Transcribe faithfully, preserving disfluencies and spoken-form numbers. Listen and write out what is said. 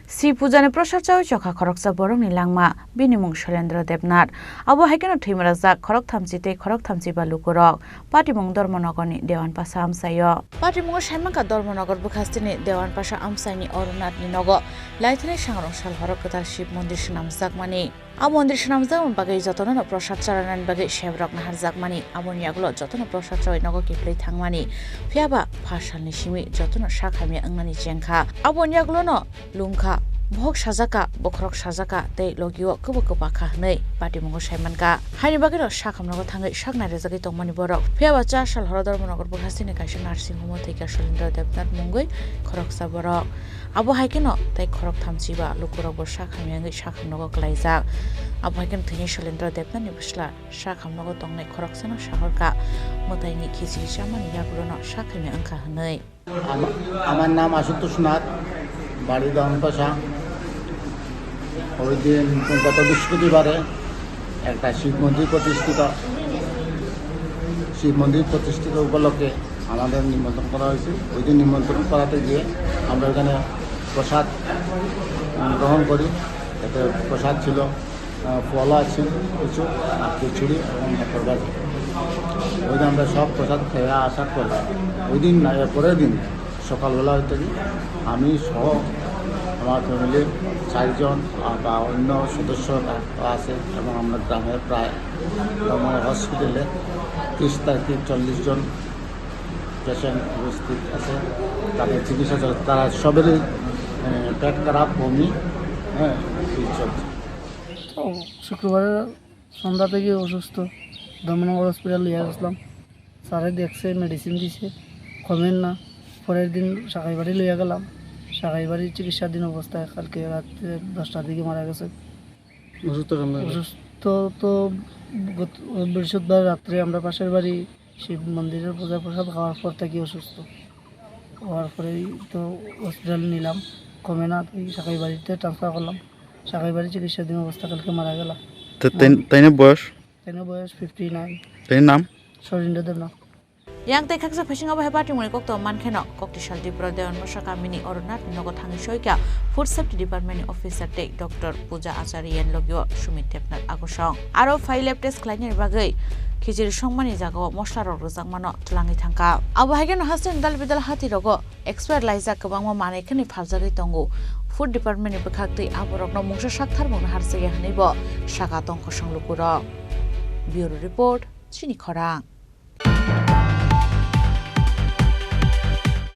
Sib pujani prosad chawi chokha khoroksa borokni langma, bini mung Shalendra Debnath. Abo hai kheno thwima rwjak khorok thamchi tei khorok thamchi ba lukurok. Patimung Dharmanagarni Dewan Pasa amchaio. Patimungo saimanka Dharmanagar bwkhastini Dewan Pasa amchaini Arunathni nogo laithani sangrong sal horo kwtal Sib mondir swnamjakmani. A mondir swnamjakma bagwi jotono prosad charanani bagwi sebrok naharjakmani. Aboni yagulo jotono prosad chawi nogo kiphilwi thangmani. Phiyaba pha salni simi jotono sak hamya wngnani chengkha. Aboni yagulono lungkha, bohok sajaka, bokhorok sajaka tei logio kwbo kwbakha hwnwi patimungo saimankha. Haini bagwino sak hamnogo thangwi sak nairwjagwi tongmani borok. Phiyaba char sal horo Dharmanagar bwkhastini kaisa nursing home-o thwikha Shalendra Debnath mungwi khoroksa borok. Abo hai kheno tei khorok thamchi ba lukurokbo sak hamya wngwi sak hamnogo kwlaijak. Abo hai kheno thwinai Shalendra Debnathni bwsla sak hamnogo tongnai khoroksano sahorkha, mwtaini khichiri chamani yagulono sak hamya wngkha hwnwi. আমা-, আমার নাম আশুতোষ নাথ, বাড়ি দহনপাশা। ওই দিন গত বৃহস্পতিবারে একটা শিব মন্দির প্রতিষ্ঠিত, শিব মন্দির প্রতিষ্ঠিত উপলক্ষে আমাদের নিমন্ত্রণ করা হয়েছে। ওই দিন নিমন্ত্রণ করাতে গিয়ে আমরা ওখানে প্রসাদ, উম, গ্রহণ করি। এতে প্রসাদ ছিল, আহ, ফল আছে কিছু, আর খিচুড়ি এবং মটর ভাজি। ওই দিন আমরা সব প্রসাদ খেয়ে আসার পরে ওই দিন না, এর পরের দিন সকালবেলা হইতে কি আমি সহ আমার ফ্যামিলির চারজন, আহ, বা অন্য সদস্য আছে এবং আমরা গ্রামের প্রায়, আমার হসপিটালে ত্রিশ থেকে চল্লিশ জন পেশেন্ট উপস্থিত আছে, তাদের চিকিৎসা চলছে। তারা সবেরই, আহ, পেট খারাপ, বমি, হ্যাঁ, এই চলছে। তো শুক্রবারে সন্ধ্যা থেকে অসুস্থ, ধর্মনগর হসপিটাল লইয়া গেছিলাম। স্যারে দেখছে, মেডিসিন দিছে, কমের না। পরের দিন সাকাইবাড়ি লইয়া গেলাম। সাকাইবাড়ি চিকিৎসাধীন অবস্থায় কালকে রাত্রে দশটার দিকে মারা গেছে। অসুস্থ কেমন লাগে? অসুস্থ তো গত বৃহস্পতিবার রাত্রে আমরা পাশের বাড়ি শিব মন্দিরের পূজা প্রসাদ খাওয়ার পর থেকে অসুস্থ। হওয়ার পরেই তো হসপিটালে নিলাম, কমে না, তো এই সাকাইবাড়িতে ট্রান্সফার করলাম। সাকাইবাড়ি চিকিৎসাধীন অবস্থা, কালকে মারা গেল। তো তাই-, তাইনের বয়স? তাইনের বয়স ফিফটি নাইন। তাইনের নাম? সরিন্দ্র Debnath. Yang tei khaksa phaising abo hai patimungni kokto mankheno, Koktisal Tripura Dewan Basa kamini Arunathni nogo thangwi soikha Food Safety Department ni officer tei Doctor Puja Acharya ni logio Sumit Debnath agosong. Aro phai lab test khlainani bagwi khichiri songmani jagao moslarok rwjakmano twlangwi thangkha. Abo hai kheno hasteni dal bidal hatirogo expire laijak kwbangma manwi khwnwi phaljagwi tongo. Food Department ni bwkhaktwi aborokno mungsa saktharmung naharjakya hwnwibo saka tong kosong lukurok. Bureau Report, Chini Khorang.